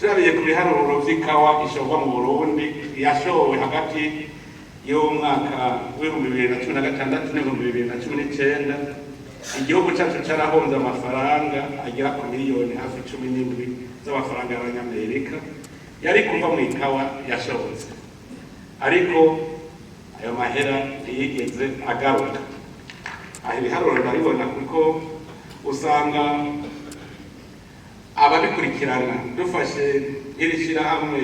Turabiye ku biharuro vy'ikawa ishorwa mu Burundi, yashowe hagati y'umwaka w'2016 n'2019, igihugu cacu carahomvye amafaranga agera ku miliyoni hafi 17 z'amafaranga y'abanyamerika yari kuva mu ikawa yashotse, ariko ayo mahera ntiyigeze agaruka. Aha ibiharuro ndabibona kuko usanga ababikurikirana, dufashe nk'iri shirahamwe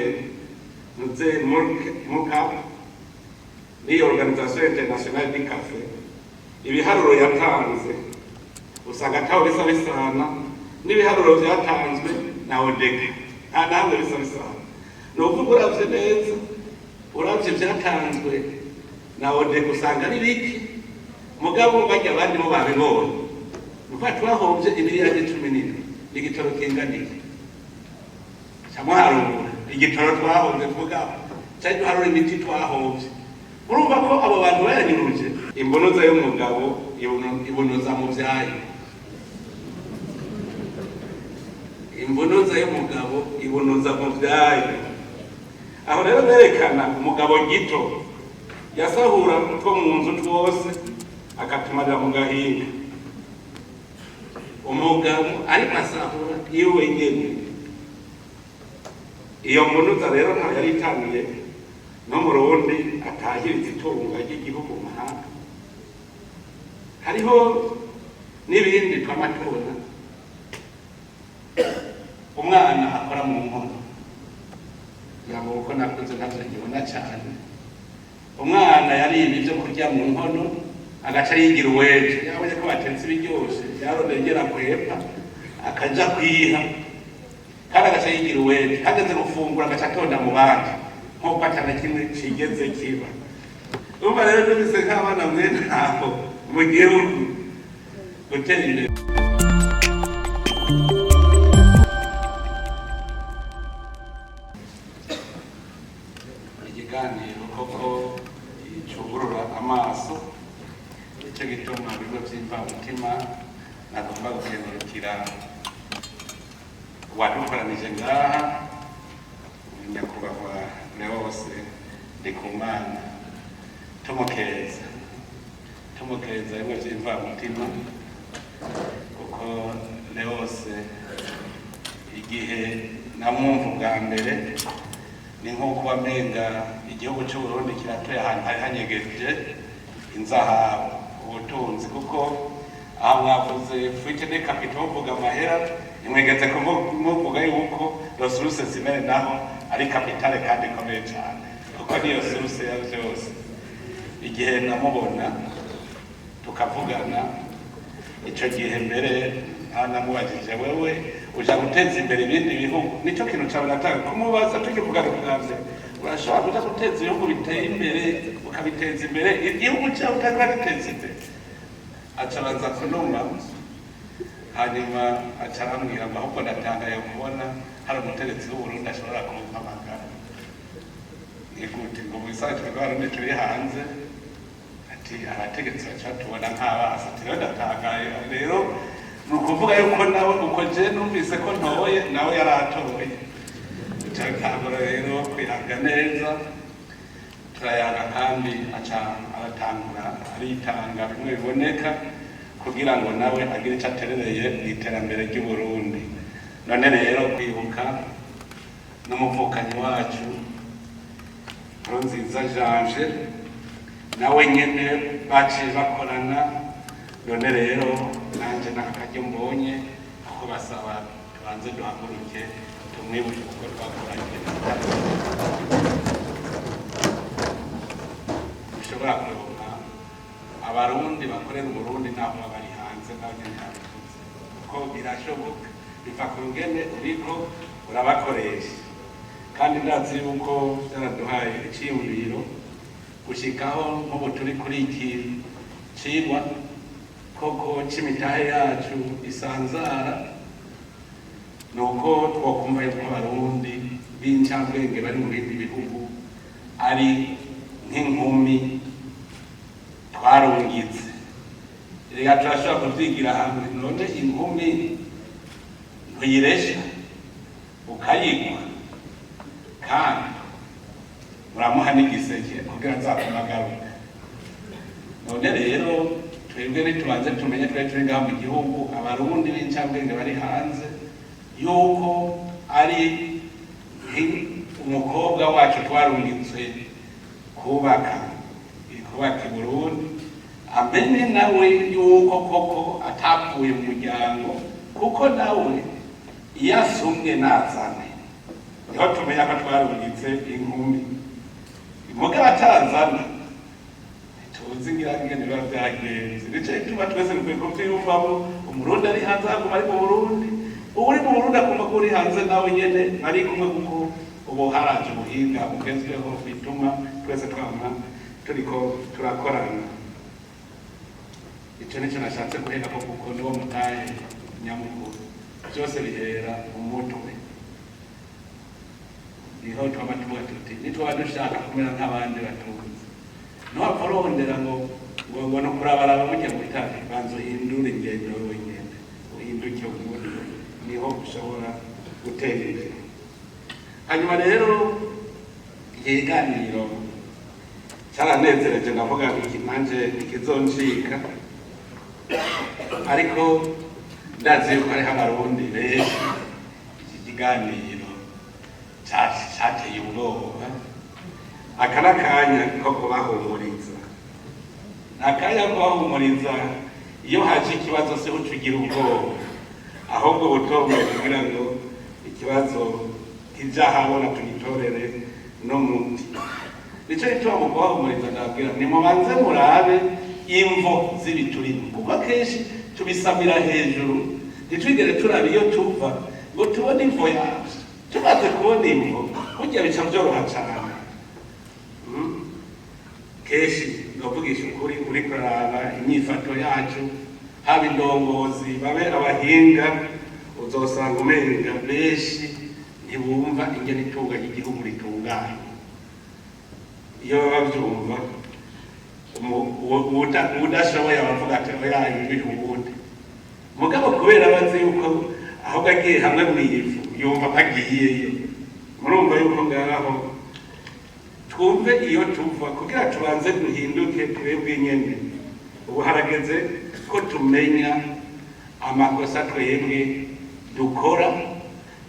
muze muka n'iyo Organisation Internationale du Café, ibiharuro yatanze usanga ataho bisa bisana n'ibiharuro vyatanzwe na ODECA, nta nahamwe bisa bisana. Ni ukuvuga uravye neza, uravye vyatanzwe na ODECA usanga ari bike, mugabo barya abandi bo babibonye. Ni ukuvuga twahomvye imiliyari 17 n'igitoro kinganiye. Camuharura igitoro twahomvye, mugabo cari duharura imiti twahomvye. Urumva ko abo bantu bayanyuruje. Imbunuza y'umugabo ibunuza mu vyayo, imbunuza y'umugabo ibunuza mu vyayo. Aho rero berekana umugabo gito yasahura utwo mu nzu twose akatumarira mu gahinga. Umugabo ariko asahura iwe nyene. Iyo mbunuza rero ntaho yari itaniye n'Umurundi atahiriza itunga ry'igihugu mu mahanga. Hariho n'ibindi twama tubona, umwana akora mu nkono, kugira ngo kuko nakuze ntavyo nkibona cane. Umwana yariba ivyo kurya mu nkono, agaca yigira uwejo. Yabonye ko batetse ibiryoshe, yarondera ingene akwepa akaja kwiha, kandi agaca yigira uwejo. Hageze gufungura agaca atonda mu bandi nk'uko ata na kimwe cigeze kiba. Urumva rero dufise nk'abana mwene abo mu gihugu, gutera imbere. Ikiganiro koko cugurura amaso. Nicyo gituma bimwe vy'imvamutima nagomba gukengurukira uwadukoranije ngaha, nyakubahwa Leose Ndikumana, tumukeza, tumukeza bimwe vy'imvamutima, kuko Leose igihe namwumva ubwa mbere ni nk'uko wamenga igihugu c'Uburundi kiratuye ahantu hari hanyegeje inzahabu, ubutunzi, kuko aha mwavuze fuite de capital, muvuga amahera, nimwigeze muvuga yuko ressources humaines naho ari capital kandi ikomeye cane, kuko niyo source ya vyose. Igihe namubona tukavugana ico gihe, mbere ntanamubajije: "Wewe uja guteza imbere ibindi bihugu?" Nico kintu cawe natanga kumubaza tukivugana ubwa mbere: "Urashobora kuja guteza ibihugu biteye imbere, ukabiteza imbere, igihugu cyawe utari uragiteza imbere?" Aca abanza kunuma, hanyuma aca arambwira ngo: "Ahubwo ndatangaye kubona hari umutegetsi w'Uburundi ashobora kumpamagara." "Ni gute?" Ngo: "Mu bisanzwe twebwe turi hanze," ati, "abategetsi baca batubona nk'abasi." Ati: "Rero ndatangaye." Rero ni ukuvuga yuko nawe uko je numvise ko ntoye, nawe yaratoye. Turatangura rero kwihaga neza, turayaga, kandi aca aratangura aritanga bimwe biboneka kugira ngo nawe agire icyo aterereye mu iterambere ry'Uburundi. None rero kwibuka n'umuvukanyi wacu Nkurunziza Janje, nawe nyene baciye bakorana. None rero nanje n'akaryo mbonye kuko basaba tubanze duhaguruke tumwibuke kuko twakoranye. Ushobora kuronka Abarundi bakorera Uburundi naho baba bari hanze, naho nyene yabivuze kuko birashoboka, biva ku ngene uriko urabakoresha. Kandi ndazi yuko byaraduhaye iciyumviro gushikaho nk'ubu turi kuri iki cigwa koko c'imitahe yacu isanzara. Ni uko twokumva yuko Abarundi b'incabwenge bari mu bindi bihugu ari nk'inkumi twarungitse. Reka turashobora kuvyigira hamwe. None inkumi ntuyiresha? Ukayigwa kandi muramuha n'igiseke kugira nzakumagaruka. None rero twebwe nitubanze tumenye, twari turi ngaha mu gihugu, Abarundi b'incabwenge bari hanze, yuko ari umukobwa wacu twarungitswe kubaka i Burundi, amenye nawe yuko koko atapfuye mu muryango, kuko nawe iyo asumye nazane niho tumenya ko twarungitse inkumi. Mugabo atazana, tuzi ngira ngene biba vyagenze. Nico gituma twese dukwiye kuvyiyumvamo. Umurundi ari hanze aguma ari mu Burundi, uri mu Burundi akumva ko uri hanze nawe nyene ari kumwe, kuko ubu haraje ubuhinga bugezweho bituma twese twama turiko turakorana. Ico nico nashatse guherako, kuko niwo mutahe nyamukuru. Byose bihera mu mutwe. Niho twaba tuvuga tuti nitwaba dushaka kumera nk'abandi batunzi, ntiwapfa urondera ngo no kurabaraba mujya mu itabi. Banza uhindure ingendo wenyene, uhinduke ubundi, niho ushobora gutera imbere. Hanyuma rero ikiganiro caranezereje, ndavuga iki nanje ntikizoncika, ariko ndazi yuko hariho Abarundi benshi iki kiganiro cateye ubwoba. Aka n'akanya ko kubahumuriza, ni akanya ko kubahumuriza. Iyo haje ikibazo, se uca ugira ubwoba, ahubwo butomboye kugira ngo ikibazo kija ahabona, tugitorere n'umuti. Nico gituma mu kubahumuriza ndababwira: nimubanze murabe imvo z'ibiturimo, kuko akenshi tubisamira hejuru, ntitwigere turaba iyo tuva ngo tubone imvo yavyo. Tumaze kubona imvo, burya bica vyoroha cane. Kenshi ndavugisha ukuri, uriko uraraba inyifato yacu, haba indongozi, babe abahinga, uzosanga umenga benshi ntibumva ingene itunga ry'igihugu ritunganye. Iyo baba bavyumva, uwudashoboye abavuga ati: "Oya, ibi biri ubundi." Mugabo kubera bazi yuko ahubwo agiye hamwe mw'ivu, yumva ko agiyeyo. Murumva yuko ngaho twumve iyo tuva kugira tubanze duhinduke twebwe nyene. Ubu harageze ko tumenya amakosa twebwe dukora,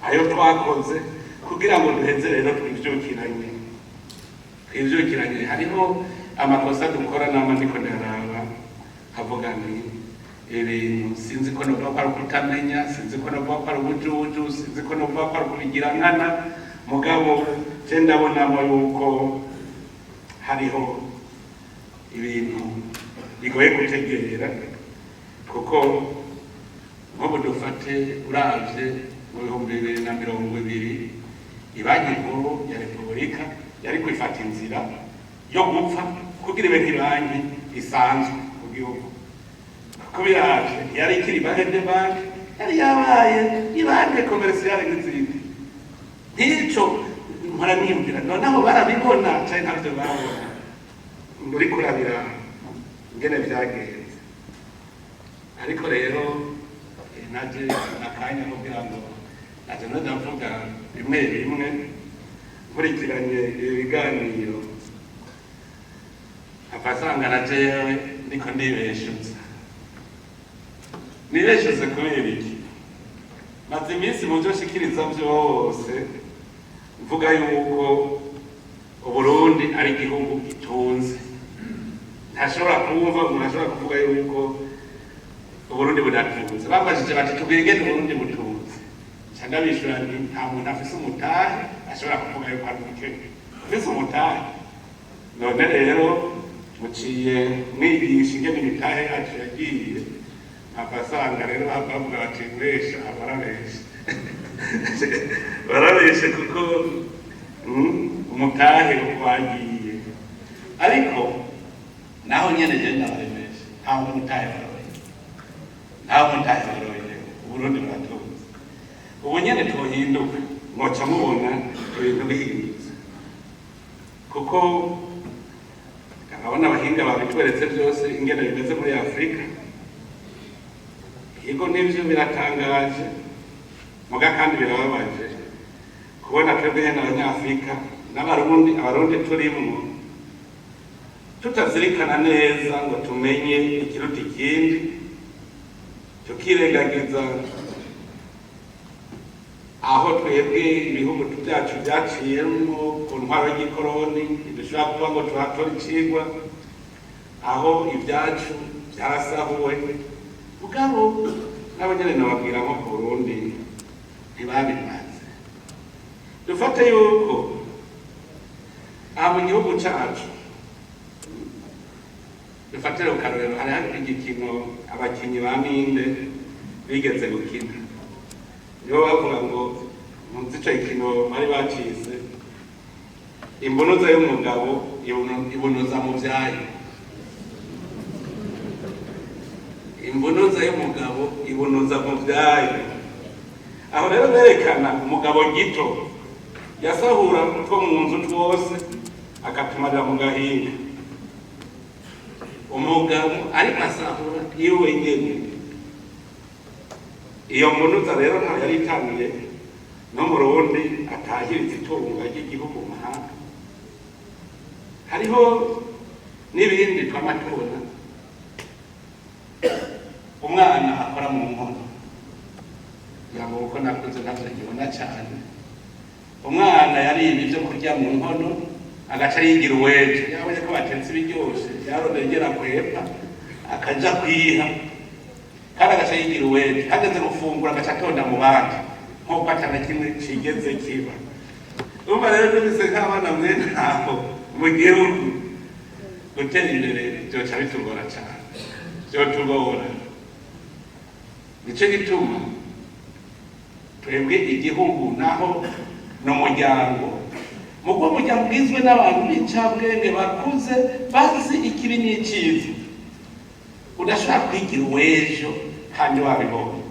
ayo twakoze, kugira ngo duheze rero twivyukiranye, twivyukiranye. Hariho amakosa dukora, nama ndiko ndaraba nkavuga nti ibintu sinzi ko novuga ko ari ukutamenya, sinzi ko novuga ko ari ubujuju, sinzi ko novuga ko ari ukubigira nkana, mugabo je ndabonamo yuko hariho ibintu bigoye gutegera. Kuko nk'ubu dufate, uravye mu 2020, Ibanki Nkuru ya Repubulika yari kwifata inzira yo gupfa kugira ibe nk'ibanki isanzwe mu gihugu, kuko biravye yari ikiri banki de banki, yari yabaye ibanki commerciale nk'izindi. Nk'ico mpora niyumvira: noneho barabibona canke ntavyo babona? Muri kurabira ingene vyagenze. Ariko rero naje akanya kugira ngo naje no ndavuga bimwe bimwe. Nkurikiranye ibi biganiro, asanga na jewe ndiko ndibeshuza. Nibeshuze kubera iki? Maze iminsi mu byo nshikiriza byose mvuga yuko Uburundi ari igihugu gitunze. Ntashobora kumva umuntu ashobora kuvuga yuko Uburundi budatunze. Bambajije bati: "Tubwire ingene Uburundi butunze." Nca ndabishura nti: "Nta muntu afise umutahe ashobora kuvuga yuko ari umukene afise umutahe." None rero muciye mwigisha ingene imitahe yacu yagiye, nkavasanga rero bavuga bati: "Mbesha, barabesha, barabeshe," kuko umutahe wagiye. Ariko naho nyene je ndabaremesha: nta umutahe waroye, nta umutahe waroye. Uburundi buratunze. Ubu nyene tuhinduka, mwoca mubona ibintu bihindutse, kuko abona abahinga babitweretse byose ingene bimeze muri Afurika. Yego, nivyo, biratangaje, muga kandi birababaje. Kubona twebwe nyene Abanyafurika n'Abarundi, Abarundi turimwo, tutazirikana neza ngo tumenye ikiruta ikindi, tukirengagiza aho twebwe ibihugu byacu byaciyemwo ku ntwaro y'igikoroni, ntidushobora kuvuga ngo tuhatora icigwa, aho ibyacu byarasahuwe. Mugabo nabo nyene nababwira nko ku Burundi ntibabimaze. Dufate yuko aha mu gihugu cacu, dufatire ku karorero, hariho igikino abakinyi ba minde bigeze gukina, nibo bavuga ngo munsi ico gikino bari bacise "Imbunuza y'umugabo ibunuza mu vyayo". Imbunuza y'umugabo ibunuza mu vyayo. Aho rero berekana umugabo gito yasahura utwo mu nzu twose akatumarira mu gahinga. Umugabo ariko asahura iwe nyene. Iyo mbunuza rero ntayo yari itangiye n'Umurundi atahiriza itunga ry'igihugu mu mahanga. Hariho n'ibindi twama tubona, umwana akora mu nkono, kugira ngo kuko nakuze ntavyo nkibona cane. Umwana yariba ivyo kurya mu nkono, agaca yigira uwejo, yabonye ko batetse ibiryoshe, yarondera ingene akwepa akaja kwiha, kandi agaca yigira uwejo. Hageze gufungura agaca atonda mu bandi nk'uko ata na kimwe cigeze kiba. Urumva rero dufise nk'abana mwene aho mu gihugu, gutera imbere vyoca bitugora cane, vyotugora. Nico gituma twebwe igihugu naho ni umuryango, mugo umuryango ugizwe n'abantu b'incabwenge bakuze, bazi ikibi n'iciza. Udashobora kwigira uw'ejo kandi wabibonye,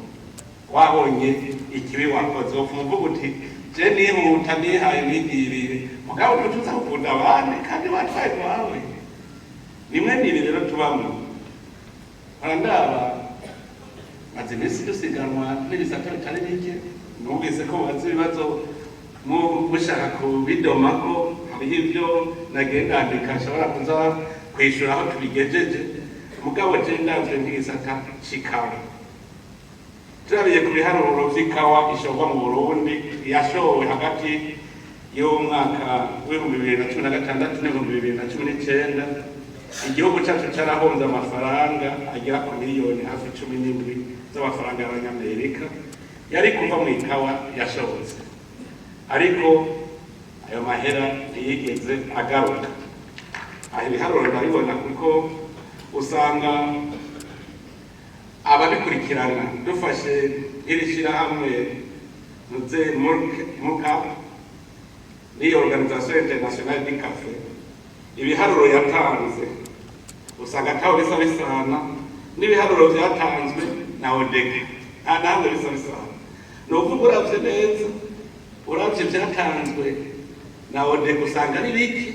wabonye ikibi wakoze, wopfuma uvuga uti: "Je nihuta, nihaye, nigiriye." Mugabo ntutuza gukunda abandi kandi watwaye iwawe. Nimwe nibi rero tubamwo. Mpora ndaba, maze iminsi dusiganwa n'ibisata bitari bike. Numvise ko mubaza ibibazo mushaka kubidomako. Hariho ibyo nagenda ndandika nshobora kuza kwishura aho tubigejeje. Mugabo je ndavye nk'igisata c'ikawa, turabiye ku biharuro vy'ikawa ishorwa mu Burundi, yashowe hagati y'umwaka w'2016 n'2019, igihugu cacu carahomvye amafaranga agera ku miliyoni hafi 17 z'amafaranga y'Abanyamerika yari kuva mu ikawa yashotse, ariko ayo mahera ntiyigeze agaruka. Aha ibiharuro ndabibona kuko usanga ababikurikirana, dufashe nk'iri shirahamwe muze MUCAP n'iyo Organisation Internationale du Café, ibiharuro yatanze usanga ataho bisa bisana n'ibiharuro vyatanzwe na ODECA, nta nahamwe bisa bisana. Ni ukuvuga uravye neza, uravye vyatanzwe na ODECA usanga ari bike,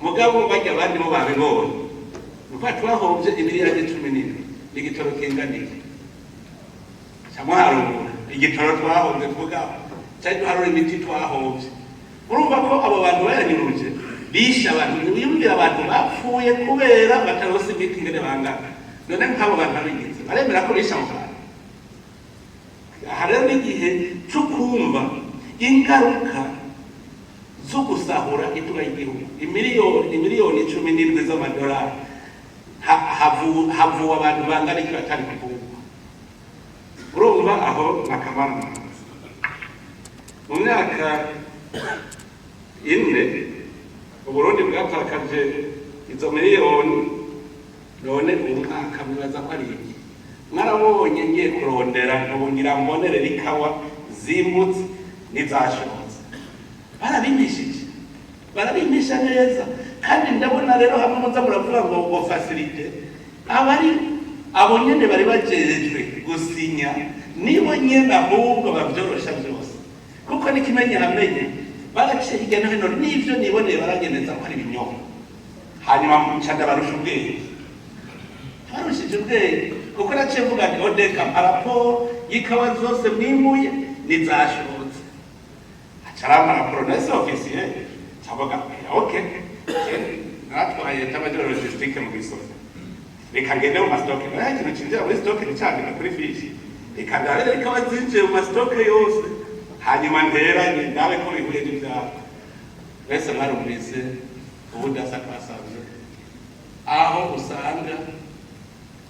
mugabo barya abandi bo babibonye. Ni ukuvuga twahomvye imiliyardi 17 n'igitoro kingana iki? Camuharura igitoro twahomvye, tuvuga cari duharura imiti twahomvye. Urumva ko abo bantu bayanyuruje, bishe abantu. Wiyumvira abantu bapfuye kubera bataronse imiti ingene bangana. None nk'abo bantu babigize baremera ko bishe abo bantu? Aha rero n'igihe co kumva ingaruka zo gusahura itunga ry'igihugu, imiliyoni 17 z'amadolari, havuwe abantu bangana iki batari kuvugwa? Urumva aho nakamaramaza. Mu myaka 4 Uburundi bwatakaje izo miliyoni. None uyu mwaka mwibaza ko ari iki? Mwarabonye ngiye kurondera ubu ngira mbonere ikawa zimbutse n'izashotse, barabimishije, barabimisha neza. Kandi ndabona rero hamwe muza muravuga ngo facilité, abari abo nyene bari bajejwe gusinya nibo nyene ahubwo bavyorosha vyose, kuko n'ikimenyamenye baraciye hirya no hino n'ivyo niboneye barageneza ko ari ibinyoma. Hanyuma nca ndabarusha ubwenge, barushije ubwenge, kuko naciye mvuga nti: "ODECA, rapport y'ikawa zose mwimuye n'izashotse." Aca Carampa raporo nasi officier, cavuga: "OK, naratwaye état-major logistique mu gisozi, reka ngende mu ma stocks." Nta kintu cinjira muri stock nticandika kuri fiche. Reka ndabe reka bazinjiye mu ma stocks yose, hanyuma nteranye, ndabe ko bihuye n'ivyabo. Mwese mwarumvise ubudasa twasanze, aho usanga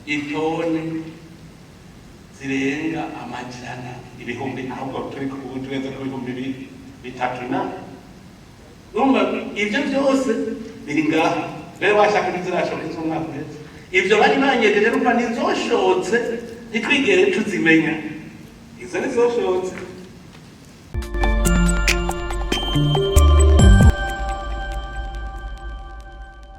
itoni zirenga amajana ibihumbi, ahubwo turi tugeze ku 3000. Na urumva ivyo vyose biri ngaha rero, washaka ntizirashoka iz'umwaka uheze. Ivyo bari banyegeje, numva nizoshotse, ntitwigere tuzimenya. Izo nizoshotse.